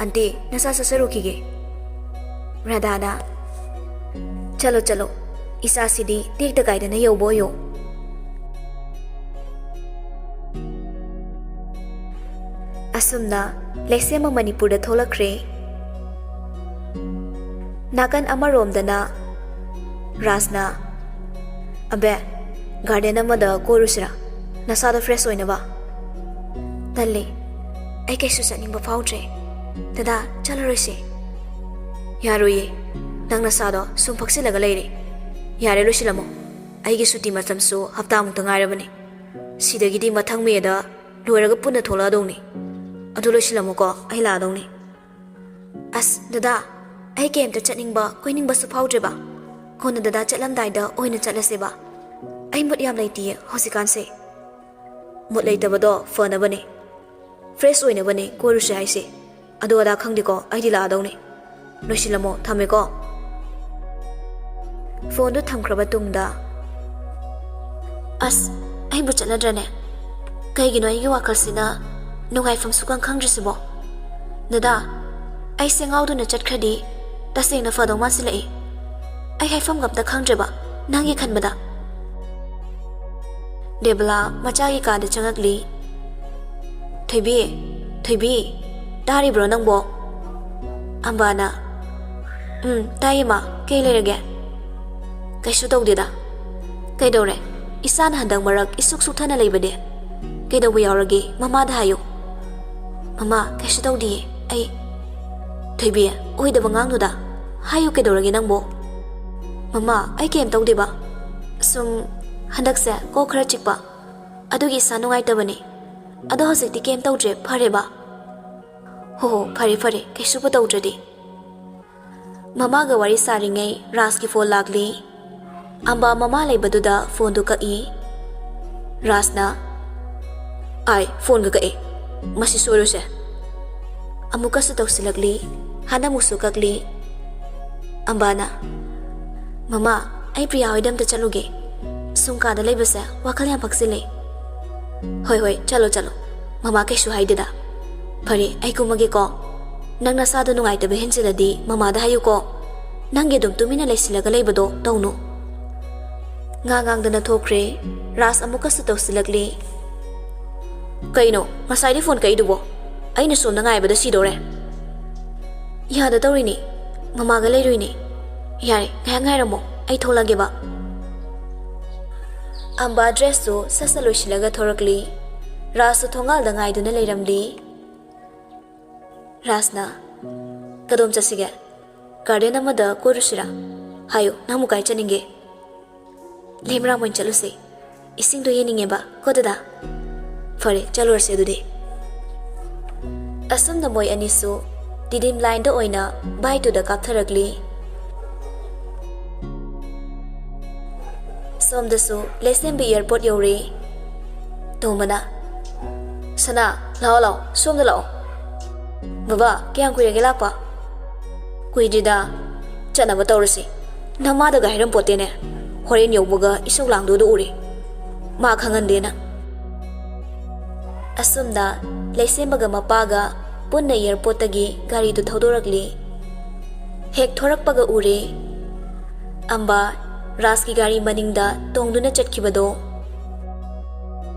"ꯑꯟꯇꯤ, ꯅꯁꯥ ꯆꯠꯆꯔꯨꯈꯤꯒꯦ꯫" ꯔꯥꯙꯥꯅ, "ꯆꯠꯂꯣ, ꯆꯠꯂꯣ꯫ ꯏꯆꯥꯁꯤꯗꯤ ꯇꯦꯛꯇ ꯀꯥꯏꯗꯅ ꯌꯧꯕ ꯑꯣꯏꯌꯣ꯫" ꯑꯁꯨꯝꯅ ꯂꯩꯁꯦꯝꯕ ꯃꯅꯤꯄꯨꯔꯗ ꯊꯣꯛꯂꯛꯈ꯭ꯔꯦ꯫ ꯅꯥꯀꯟ ꯑꯃꯔꯣꯝꯗꯅ ꯔꯥꯖꯅ, "ꯑꯕꯦ, ꯒꯥꯔꯗꯦꯟ ꯑꯃꯗ ꯀꯣꯏꯔꯨꯁꯤꯔꯥ? ꯅꯁꯥꯗꯣ ꯐ꯭ꯔꯦꯁ ꯑꯣꯏꯅꯕ꯫" "ꯇꯜꯂꯦ, ꯑꯩ ꯀꯩꯁꯨ ꯆꯠꯅꯤꯡꯕ ꯐꯥꯎꯗ꯭ꯔꯦ꯫ ꯗꯗꯥ, ꯆꯠꯂꯔꯣꯏꯁꯦ꯫" "ꯌꯥꯔꯣꯏꯌꯦ, ꯅꯪ ꯅꯁꯥꯗꯣ ꯁꯨꯝ ꯐꯛꯆꯤꯜꯂꯒ ꯂꯩꯔꯦ꯫ ꯌꯥꯔꯦ, ꯂꯣꯏꯁꯤꯜꯂꯝꯃꯣ꯫ ꯑꯩꯒꯤ ꯁꯨꯇꯤ ꯃꯇꯝꯁꯨ ꯍꯞꯇꯥꯃꯨꯛꯇ ꯉꯥꯏꯔꯕꯅꯤ꯫ ꯁꯤꯗꯒꯤꯗꯤ ꯃꯊꯪ ꯃꯦꯗ ꯂꯣꯏꯔꯒ ꯄꯨꯟꯅ ꯊꯣꯛꯂꯛꯑꯗꯧꯅꯤ꯫ ꯑꯗꯨ ꯂꯣꯏꯁꯤꯜꯂꯝꯃꯨꯀꯣ, ꯑꯩ ꯂꯥꯛꯑꯗꯧꯅꯤ꯫" "ꯑꯁ ꯗꯗꯥ, ꯑꯩ ꯀꯩꯝꯇ ꯆꯠꯅꯤꯡꯕ ꯀꯣꯏꯅꯤꯡꯕꯁꯨ ꯐꯥꯎꯗ꯭ꯔꯦꯕ꯫ ꯀꯣꯟꯅ ꯗꯗꯥ ꯆꯠꯂꯝꯗꯥꯏꯗ ꯑꯣꯏꯅ ꯆꯠꯂꯁꯦꯕ꯫ ꯑꯩ ꯃꯨꯠ ꯌꯥꯝ ꯂꯩꯇꯤꯌꯦ ꯍꯧꯖꯤꯛꯀꯥꯟꯁꯦ꯫" "ꯃꯨꯠ ꯂꯩꯇꯕꯗꯣ ꯐꯅꯕꯅꯦ, ꯐ꯭ꯔꯦꯁ ꯑꯣꯏꯅꯕꯅꯦ ꯀꯣꯏꯔꯨꯁꯦ ꯍꯥꯏꯁꯦ꯫ ꯑꯗꯨ ꯑꯗꯥ ꯈꯪꯗꯦꯀꯣ, ꯑꯩꯗꯤ ꯂꯥꯛꯑꯗꯧꯅꯦ꯫ ꯂꯣꯏꯁꯤꯜꯂꯝꯃꯣ, ꯊꯝꯃꯦꯀꯣ꯫" ꯐꯣꯟꯗꯨ ꯊꯝꯈ꯭ꯔꯕ ꯇꯨꯡꯗ, "ꯑꯁ, ꯑꯩꯕꯨ ꯆꯠꯅꯗ꯭ꯔꯅꯦ? ꯀꯩꯒꯤꯅꯣ ꯑꯩꯒꯤ ꯋꯥꯈꯜꯁꯤꯅ ꯅꯨꯡꯉꯥꯏꯐꯝ ꯁꯨꯈꯪ ꯈꯪꯗ꯭ꯔꯤꯁꯤꯕꯣ? ꯗꯗꯥ, ꯑꯩꯁꯦ ꯉꯥꯎꯗꯨꯅ ꯆꯠꯈ꯭ꯔꯗꯤ ꯇꯁꯦꯡꯅ ꯐꯗꯧ ꯃꯥꯟꯁꯤꯜꯂꯛꯏ꯫ ꯑꯩ ꯍꯥꯏꯐꯝꯒ ꯑꯝꯇ ꯈꯪꯗ꯭ꯔꯦꯕ ꯅꯪꯒꯤ ꯈꯟꯕꯗ꯫" ꯗꯦꯕꯂꯥ ꯃꯆꯥꯒꯤ ꯀꯥꯗ ꯆꯪꯉꯛꯂꯤ꯫ "ꯊꯣꯏꯕꯤ, ꯊꯣꯏꯕꯤ, ꯇꯥꯔꯤꯕ꯭ꯔꯣ ꯅꯪꯕꯣ?" ꯑꯝꯕꯥꯅ, "ꯎꯝ, ꯇꯥꯏꯌꯦ ꯃꯥ, ꯀꯩ ꯂꯩꯔꯒꯦ?" "ꯀꯩꯁꯨ ꯇꯧꯗꯦꯗ꯫" "ꯀꯩꯗꯧꯔꯦ? ꯏꯆꯥꯅ ꯍꯟꯗꯛ ꯃꯔꯛ ꯏꯁꯨꯛ ꯁꯨꯛꯊꯅ ꯂꯩꯕꯗꯤ꯫ ꯀꯩꯗꯧꯕ ꯌꯥꯎꯔꯒꯦ? ꯃꯃꯥꯗ ꯍꯥꯏꯌꯨ꯫" "ꯃꯃꯥ, ꯀꯩꯁꯨ ꯇꯧꯗꯤꯌꯦ, ꯑꯩ꯫" "ꯊꯣꯏꯕꯤ, ꯑꯣꯏꯗꯕ ꯉꯥꯡꯅꯨꯗ꯫ ꯍꯥꯏꯌꯨ, ꯀꯩꯗꯧꯔꯒꯦ ꯅꯪꯕꯣ?" ꯃꯃꯥ, ꯑꯩ ꯀꯩꯝ ꯇꯧꯗꯦꯕ꯫ ꯁꯨꯝ ꯍꯟꯗꯛꯁꯦ ꯀꯣꯛ ꯈꯔ ꯆꯤꯛꯄ, ꯑꯗꯨꯒꯤ ꯏꯁꯥ ꯅꯨꯡꯉꯥꯏꯇꯕꯅꯤ꯫ ꯑꯗꯣ ꯍꯧꯖꯤꯛꯇꯤ ꯀꯩꯝ ꯇꯧꯗ꯭ꯔꯦ, ꯐꯔꯦꯕ꯫ ꯍꯣ ꯍꯣ, ꯐꯔꯦ ꯐꯔꯦ, ꯀꯩꯁꯨꯕꯨ ꯇꯧꯗ꯭ꯔꯗꯤ꯫ ꯃꯃꯥꯒ ꯋꯥꯔꯤ ꯁꯥꯔꯤꯉꯩ ꯔꯥꯖꯀꯤ ꯐꯣꯟ ꯂꯥꯛꯂꯤ꯫ ꯑꯝꯕꯥ ꯃꯃꯥ ꯂꯩꯕꯗꯨꯗ ꯐꯣꯟꯗꯨ ꯀꯛꯏ꯫ ꯔꯥꯖꯅ, "ꯑꯥꯏ, ꯐꯣꯟꯒ ꯀꯛꯑꯦ꯫ ꯃꯁꯤ ꯁꯣꯏꯔꯣꯏꯁꯦ꯫" ꯑꯃꯨꯛꯀꯁꯨ ꯇꯧꯁꯤꯜꯂꯛꯂꯤ꯫ ꯍꯟꯗꯛꯃꯨꯛꯁꯨ ꯀꯛꯂꯤ꯫ ꯑꯝꯕꯥꯅ, "ꯃꯃꯥ, ꯑꯩ ꯄ꯭ꯔꯤꯌꯥ ꯍꯣꯏꯗ ꯑꯝꯇ ꯆꯠꯂꯨꯒꯦ꯫ ꯁꯨꯝ ꯀꯥꯗ ꯂꯩꯕꯁꯦ ꯋꯥꯈꯜ ꯌꯥꯝ ꯐꯛꯆꯤꯜꯂꯦ꯫" "ꯍꯣꯏ ꯍꯣꯏ, ꯆꯠꯂꯣ ꯆꯠꯂꯣ꯫ ꯃꯃꯥ ꯀꯩꯁꯨ ꯍꯥꯏꯗꯦꯗ꯫ ꯐꯔꯦ, ꯑꯩ ꯀꯨꯝꯃꯒꯦꯀꯣ꯫ ꯅꯪ ꯅꯁꯥꯗꯣ ꯅꯨꯡꯉꯥꯏꯇꯕ ꯍꯦꯟꯖꯤꯜꯂꯗꯤ ꯃꯃꯥꯗ ꯍꯥꯏꯌꯨꯀꯣ꯫ ꯅꯪꯒꯤ ꯑꯗꯨꯝ ꯇꯨꯃꯤꯟꯅ ꯂꯩꯁꯤꯜꯂꯒ ꯂꯩꯕꯗꯣ ꯇꯧꯅꯨ꯫" ꯉꯥ ꯉꯥꯡꯗꯅ ꯊꯣꯛꯈ꯭ꯔꯦ꯫ ꯔꯥꯖ ꯑꯃꯨꯛꯀꯁꯨ ꯇꯧꯁꯤꯜꯂꯛꯂꯤ꯫ "ꯀꯩꯅꯣ, ꯉꯁꯥꯏꯗꯤ ꯐꯣꯟ ꯀꯛꯏꯗꯨꯕꯣ? ꯑꯩꯅ ꯁꯣꯝꯗ ꯉꯥꯏꯕꯗ ꯁꯤꯗꯧꯔꯦ꯫" "ꯌꯥꯗ ꯇꯧꯔꯤꯅꯤ, ꯃꯃꯥꯒ ꯂꯩꯔꯨꯏꯅꯤ꯫ ꯌꯥꯔꯦ, ꯉꯥꯏꯍꯥꯛ ꯉꯥꯏꯔꯝꯃꯣ, ꯑꯩ ꯊꯣꯛꯂꯒꯦꯕ꯫" ꯑꯝꯕꯥ ꯗ꯭ꯔꯦꯁꯇꯨ ꯁꯠ ꯁꯠ ꯂꯣꯏꯁꯤꯜꯂꯒ ꯊꯣꯔꯛꯂꯤ꯫ ꯔꯥꯖꯁꯨ ꯊꯣꯡꯒꯥꯜꯗ ꯉꯥꯏꯗꯨꯅ ꯂꯩꯔꯝꯂꯤ꯫ ꯔꯥꯖꯅ, "ꯀꯗꯣꯝ ꯆꯠꯁꯤꯒꯦ? ꯒꯥꯔꯗꯦꯟ ꯑꯃꯗ ꯀꯣꯏꯔꯨꯁꯤꯔꯥ? ꯍꯥꯏꯌꯨ, ꯅꯪꯕꯨ ꯀꯥꯏ ꯆꯠꯅꯤꯡꯒꯦ?" "ꯂꯩꯃꯔꯥꯝ ꯑꯣꯏꯅ ꯆꯠꯂꯨꯁꯦ꯫ ꯏꯁꯤꯡꯗꯣ ꯌꯦꯡꯅꯤꯡꯉꯦꯕ ꯀꯣ ꯗꯗꯥ꯫" "ꯐꯔꯦ, ꯆꯠꯂꯨꯔꯁꯦ ꯑꯗꯨꯗꯤ꯫" ꯑꯁꯨꯝꯅ ꯃꯣꯏ ꯑꯅꯤꯁꯨ ꯇꯤꯗꯤꯝ ꯂꯥꯏꯟꯗ ꯑꯣꯏꯅ ꯕꯥꯏꯛꯇꯨꯗ ꯀꯥꯞꯊꯔꯛꯂꯤ꯫ ꯁꯣꯝꯗꯁꯨ ꯂꯩꯁꯦꯝꯕ ꯑꯦꯌꯔꯄꯣꯔꯠ ꯌꯧꯔꯦ꯫ ꯇꯣꯝꯕꯅ, "ꯁꯅꯥ, ꯂꯥꯛꯑꯣ, ꯂꯥꯛꯑꯣ, ꯁꯣꯝꯗ ꯂꯥꯛꯑꯣ꯫ ꯕꯕꯥ, ꯀꯌꯥꯝ ꯀꯨꯏꯔꯒꯦ ꯂꯥꯛꯄ?" "ꯀꯨꯏꯗ꯭ꯔꯤꯗ꯫ ꯆꯠꯅꯕ ꯇꯧꯔꯁꯤ꯫ ꯅꯃꯥꯗꯒ ꯍꯥꯏꯔꯝꯄꯣꯠꯇꯦꯅꯦ꯫ ꯍꯣꯔꯦꯟ ꯌꯧꯕꯒ ꯏꯁꯧ ꯂꯥꯡꯗꯣꯏꯗꯣ ꯎꯔꯦ꯫ ꯃꯥ ꯈꯪꯍꯟꯗꯦꯅ꯫" ꯑꯁꯨꯝꯅ ꯂꯩꯁꯦꯝꯕꯒ ꯃꯄꯥꯒ ꯄꯨꯟꯅ ꯑꯦꯌꯔꯄꯣꯔꯠꯇꯒꯤ ꯒꯥꯔꯤꯗꯨ ꯊꯧꯗꯣꯔꯛꯂꯤ꯫ ꯍꯦꯛ ꯊꯣꯔꯛꯄꯒ ꯎꯔꯦ, ꯑꯝꯕꯥ ꯔꯥꯖꯀꯤ ꯒꯥꯔꯤ ꯃꯅꯤꯡꯗ ꯇꯣꯡꯗꯨꯅ ꯆꯠꯈꯤꯕꯗꯣ꯫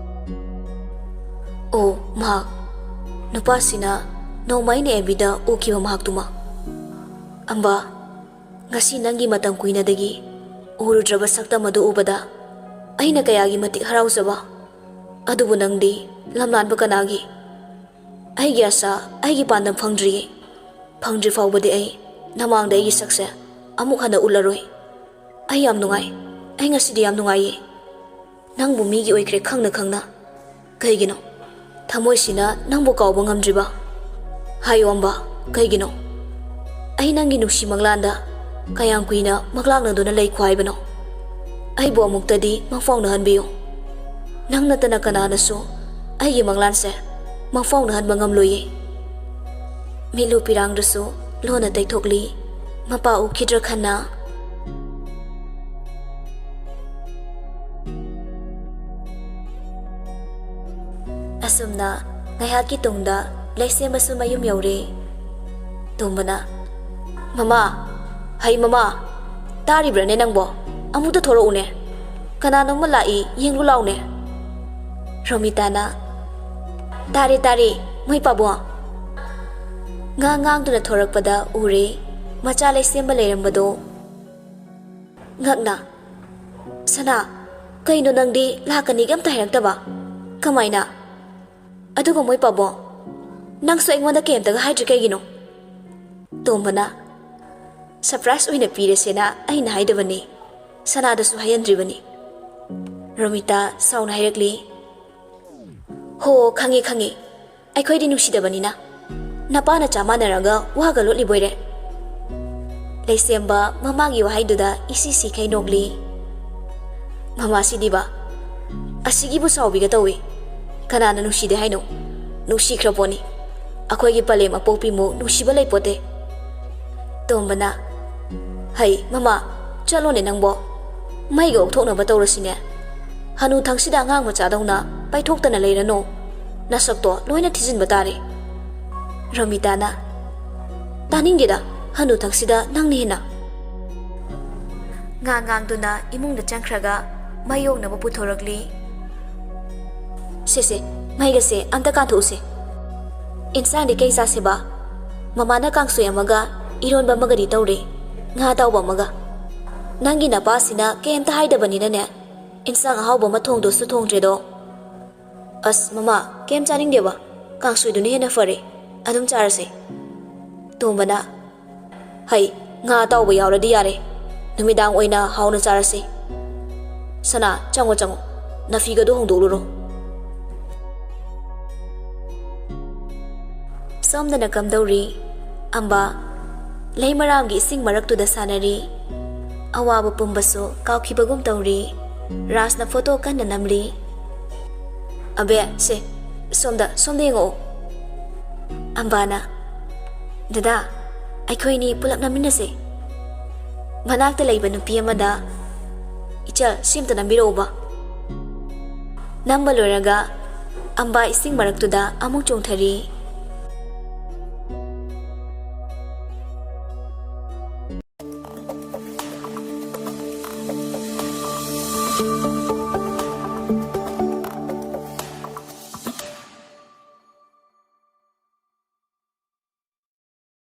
ꯑꯣ, ꯃꯍꯥꯛ꯫ ꯅꯨꯄꯥꯁꯤꯅ ꯅꯣꯡꯃ ꯑꯩꯅ ꯑꯦꯐ ꯕꯤꯗ ꯎꯈꯤꯕ ꯃꯍꯥꯛꯇꯨꯃꯛ꯫ ꯑꯝꯕꯥ, ꯉꯁꯤ ꯅꯪꯒꯤ ꯃꯇꯝ ꯀꯨꯏꯅꯗꯒꯤ ꯎꯔꯨꯗ꯭ꯔꯕ ꯁꯛꯇꯝ ꯑꯗꯨ ꯎꯕꯗ ꯑꯩꯅ ꯀꯌꯥꯒꯤ ꯃꯇꯤꯛ ꯍꯔꯥꯎꯖꯕ꯫ ꯑꯗꯨꯕꯨ ꯅꯪꯗꯤ ꯂꯝꯂꯥꯟꯕ ꯀꯅꯥꯒꯤ? ꯑꯩꯒꯤ ꯑꯁꯥ, ꯑꯩꯒꯤ ꯄꯥꯟꯗꯝ ꯐꯪꯗ꯭ꯔꯤꯌꯦ꯫ ꯐꯪꯗ꯭ꯔꯤ ꯐꯥꯎꯕꯗꯤ ꯑꯩ ꯅꯃꯥꯡꯗ ꯑꯩꯒꯤ ꯁꯛꯁꯦ ꯑꯃꯨꯛ ꯍꯟꯅ ꯎꯠꯂꯔꯣꯏ꯫ ꯑꯩ ꯌꯥꯝ ꯅꯨꯡꯉꯥꯏ꯫ ꯑꯩ ꯉꯁꯤꯗꯤ ꯌꯥꯝ ꯅꯨꯡꯉꯥꯏꯌꯦ꯫ ꯅꯪꯕꯨ ꯃꯤꯒꯤ ꯑꯣꯏꯈ꯭ꯔꯦ ꯈꯪꯅ ꯈꯪꯅ꯫ ꯀꯩꯒꯤꯅꯣ? ꯊꯃꯣꯏꯁꯤꯅ ꯅꯪꯕꯨ ꯀꯥꯎꯕ ꯉꯝꯗ꯭ꯔꯤꯕ? ꯍꯥꯏꯌꯣ ꯑꯝꯕ, ꯀꯩꯒꯤꯅꯣ? ꯑꯩ ꯅꯪꯒꯤ ꯅꯨꯡꯁꯤ ꯃꯪꯂꯥꯟꯗ ꯀꯌꯥꯝ ꯀꯨꯏꯅ ꯃꯪꯂꯥꯛꯅꯗꯨꯅ ꯂꯩꯈꯣ ꯍꯥꯏꯕꯅꯣ? ꯑꯩꯕꯨ ꯑꯃꯨꯛꯇꯗꯤ ꯃꯪꯐꯥꯎꯅꯍꯟꯕꯤꯌꯨ꯫ ꯅꯪ ꯅꯠꯇꯅ ꯀꯅꯥꯅꯁꯨ ꯑꯩꯒꯤ ꯃꯪꯂꯥꯟꯁꯦ ꯃꯪꯐꯥꯎꯅꯍꯟꯕ ꯉꯝꯂꯣꯏꯌꯦ꯫ ꯃꯤꯠꯂꯨ ꯄꯤꯔꯥꯡꯗꯨꯁꯨ ꯂꯣꯟꯅ ꯇꯩꯊꯣꯛꯂꯤ꯫ ꯃꯄꯥ ꯎꯈꯤꯗ꯭ꯔꯥ ꯈꯟꯅ꯫ ꯑꯁꯨꯝꯅ ꯉꯥꯏꯍꯥꯛꯀꯤ ꯇꯨꯡꯗ ꯂꯩꯁꯦꯝꯕꯁꯨ ꯃꯌꯨꯝ ꯌꯧꯔꯦ꯫ ꯇꯣꯝꯕꯅ, "ꯃꯃꯥ, ꯍꯩ ꯃꯃꯥ, ꯇꯥꯔꯤꯕ꯭ꯔꯥꯅꯦ ꯅꯪꯕꯣ? ꯑꯃꯨꯛꯇ ꯊꯣꯔꯛꯎꯅꯦ꯫ ꯀꯅꯥꯅꯣꯝꯃ ꯂꯥꯛꯏ, ꯌꯦꯡꯂꯨ ꯂꯥꯎꯅꯦ꯫" ꯔꯣꯃꯤꯇꯥꯅ, "ꯇꯥꯔꯦ, ꯇꯥꯔꯦ, ꯃꯣꯏ ꯄꯥꯕꯨꯡ꯫" ꯉꯥ ꯉꯥꯡꯗꯨꯅ ꯊꯣꯔꯛꯄꯗ ꯎꯔꯦ ꯃꯆꯥ ꯂꯩꯁꯦꯝꯕ ꯂꯩꯔꯝꯕꯗꯣ꯫ ꯉꯛꯅ, "ꯁꯅꯥ, ꯀꯩꯅꯣ ꯅꯪꯗꯤ ꯂꯥꯛꯀꯅꯤꯒ ꯑꯝꯇ ꯍꯥꯏꯔꯛꯇꯕ? ꯀꯃꯥꯏꯅ? ꯑꯗꯨꯒ ꯃꯣꯏ ꯄꯥꯕꯨꯡ, ꯅꯪꯁꯨ ꯑꯩꯉꯣꯟꯗ ꯀꯩꯝꯇꯒ ꯍꯥꯏꯗ꯭ꯔꯤ ꯀꯩꯒꯤꯅꯣ?" ꯇꯣꯝꯕꯅ, "ꯁꯔꯄ꯭ꯔꯥꯏꯖ ꯑꯣꯏꯅ ꯄꯤꯔꯁꯦꯅ ꯑꯩꯅ ꯍꯥꯏꯗꯕꯅꯤ, ꯁꯅꯥꯗꯁꯨ ꯍꯥꯏꯍꯟꯗ꯭ꯔꯤꯕꯅꯤ꯫" ꯔꯣꯃꯤꯇꯥ ꯁꯥꯎꯅ ꯍꯥꯏꯔꯛꯂꯤ, "ꯍꯣ, ꯈꯪꯉꯦ, ꯈꯪꯉꯦ꯫ ꯑꯩꯈꯣꯏꯗꯤ ꯅꯨꯡꯁꯤꯗꯕꯅꯤꯅ꯫ ꯅꯄꯥ ꯅꯆꯥ ꯃꯥꯟꯅꯔꯒ ꯋꯥꯒ ꯂꯣꯠꯂꯤꯕꯣꯏꯔꯦ꯫" ꯂꯩꯁꯦꯝꯕ ꯃꯃꯥꯒꯤ ꯋꯥꯍꯩꯗꯨꯗ ꯏꯁꯤ ꯁꯤꯈꯩ ꯅꯣꯛꯂꯤ꯫ ꯃꯃꯥꯁꯤꯗꯤꯕ, ꯑꯁꯤꯒꯤꯕꯨ ꯁꯥꯎꯕꯤꯒ ꯇꯧꯏ꯫ ꯀꯅꯥꯅ ꯅꯨꯡꯁꯤꯗꯦ ꯍꯥꯏꯅꯣ? ꯅꯨꯡꯁꯤꯈ꯭ꯔ ꯄꯣꯠꯅꯤ꯫ ꯑꯩꯈꯣꯏꯒꯤ ꯄꯂꯦꯝ ꯑꯄꯣꯛꯄꯤꯃꯨꯛ ꯅꯨꯡꯁꯤꯕ ꯂꯩꯄꯣꯠꯇꯦ꯫ ꯇꯣꯝꯕꯅ, "ꯍꯩ, ꯃꯃꯥ, ꯆꯠꯂꯣꯅꯦ ꯅꯪꯕꯣ꯫ ꯃꯩꯒ ꯑꯣꯛꯊꯣꯛꯅꯕ ꯇꯧꯔꯁꯤꯅꯦ꯫ ꯍꯅꯨ ꯊꯪꯁꯤꯗ ꯑꯉꯥꯡ ꯃꯆꯥꯗꯧꯅ ꯄꯩꯊꯣꯛꯇꯅ ꯂꯩꯔꯅꯨ꯫ ꯅꯁꯛꯇꯣ ꯂꯣꯏꯅ ꯊꯤꯖꯤꯟꯕ ꯇꯥꯔꯦ꯫" ꯔꯣꯃꯤꯇꯥꯅ, "ꯇꯥꯅꯤꯡꯗꯦꯗ, ꯍꯅꯨ ꯊꯪꯁꯤꯗ ꯅꯪꯅ ꯍꯦꯟꯅ꯫" ꯉꯥ ꯉꯥꯡꯗꯨꯅ ꯏꯃꯨꯡꯗ ꯆꯪꯈ꯭ꯔꯒ ꯃꯩ ꯑꯣꯛꯅꯕ ꯄꯨꯊꯣꯔꯛꯂꯤ꯫ "ꯁꯦ, ꯁꯦ, ꯃꯩꯒꯁꯦ ꯑꯝꯇ ꯀꯥꯟꯊꯣꯛꯎꯁꯦ꯫ ꯏꯟꯁꯥꯡꯗꯤ ꯀꯩ ꯆꯥꯁꯦꯕ? ꯃꯃꯥꯅ ꯀꯥꯡꯁꯣꯏ ꯑꯃꯒ ꯏꯔꯣꯟꯕ ꯑꯃꯒꯗꯤ ꯇꯧꯔꯦ, ꯉꯥ ꯑꯇꯥꯎꯕ ꯑꯃꯒ꯫ ꯅꯪꯒꯤ ꯅꯄꯥꯁꯤꯅ ꯀꯩꯝꯇ ꯍꯥꯏꯗꯕꯅꯤꯅꯅꯦ, ꯏꯟꯁꯥꯡ ꯑꯍꯥꯎꯕ ꯑꯃ ꯊꯣꯡꯗꯣꯁꯨ ꯊꯣꯡꯗ꯭ꯔꯦꯗꯣ꯫ ꯑꯁ, ꯃꯃꯥ, ꯀꯩꯝ ꯆꯥꯅꯤꯡꯗꯦꯕ꯫ ꯀꯥꯡꯁꯣꯏꯗꯨꯅ ꯍꯦꯟꯅ ꯐꯔꯦ꯫ ꯑꯗꯨꯝ ꯆꯥꯔꯁꯦ꯫" ꯇꯣꯝꯕꯅ, "ꯍꯩ, ꯉꯥ ꯑꯇꯥꯎꯕ ꯌꯥꯎꯔꯗꯤ ꯌꯥꯔꯦ꯫ ꯅꯨꯃꯤꯗꯥꯡ ꯑꯣꯏꯅ ꯍꯥꯎꯅ ꯆꯥꯔꯁꯤ꯫ ꯁꯅꯥ, ꯆꯪꯉꯣ, ꯆꯪꯉꯣ꯫ ꯅꯐꯤꯒꯗꯣ ꯍꯣꯡꯗꯣꯛꯂꯨꯔꯣ꯫ ꯁꯣꯝꯗꯅ ꯀꯝꯗꯧꯔꯤ? ꯑꯝꯕꯥ, ꯂꯩ ꯃꯔꯥꯝꯒꯤ ꯏꯁꯤꯡ ꯃꯔꯛꯇꯨꯗ ꯁꯥꯟꯅꯔꯤ꯫ ꯑꯋꯥꯕ ꯄꯨꯝꯕꯁꯨ ꯀꯥꯎꯈꯤꯕꯒꯨꯝ ꯇꯧꯔꯤ꯫ ꯔꯥꯖꯅ ꯐꯣꯇꯣ ꯀꯟꯅ ꯅꯝꯂꯤ꯫ "ꯑꯕꯦ, ꯁꯦ, ꯁꯣꯝꯗ, ꯁꯣꯝꯗ ꯌꯦꯡꯉꯛꯑꯣ꯫" ꯑꯝꯕꯥꯅ, "ꯗꯗꯥ, ꯑꯩꯈꯣꯏꯅꯤ ꯄꯨꯂꯞ ꯅꯝꯃꯤꯟꯅꯁꯦ꯫ ꯃꯅꯥꯛꯇ ꯂꯩꯕ ꯅꯨꯄꯤ ꯑꯃꯗ, ꯏꯆꯜ, ꯁꯤ ꯑꯝꯇ ꯅꯝꯕꯤꯔꯛꯎꯕ꯫" ꯅꯝꯕ ꯂꯣꯏꯔꯒ ꯑꯝꯕꯥ ꯏꯁꯤꯡ ꯃꯔꯛꯇꯨꯗ ꯑꯃꯨꯛ ꯆꯣꯡꯊꯔꯤ꯫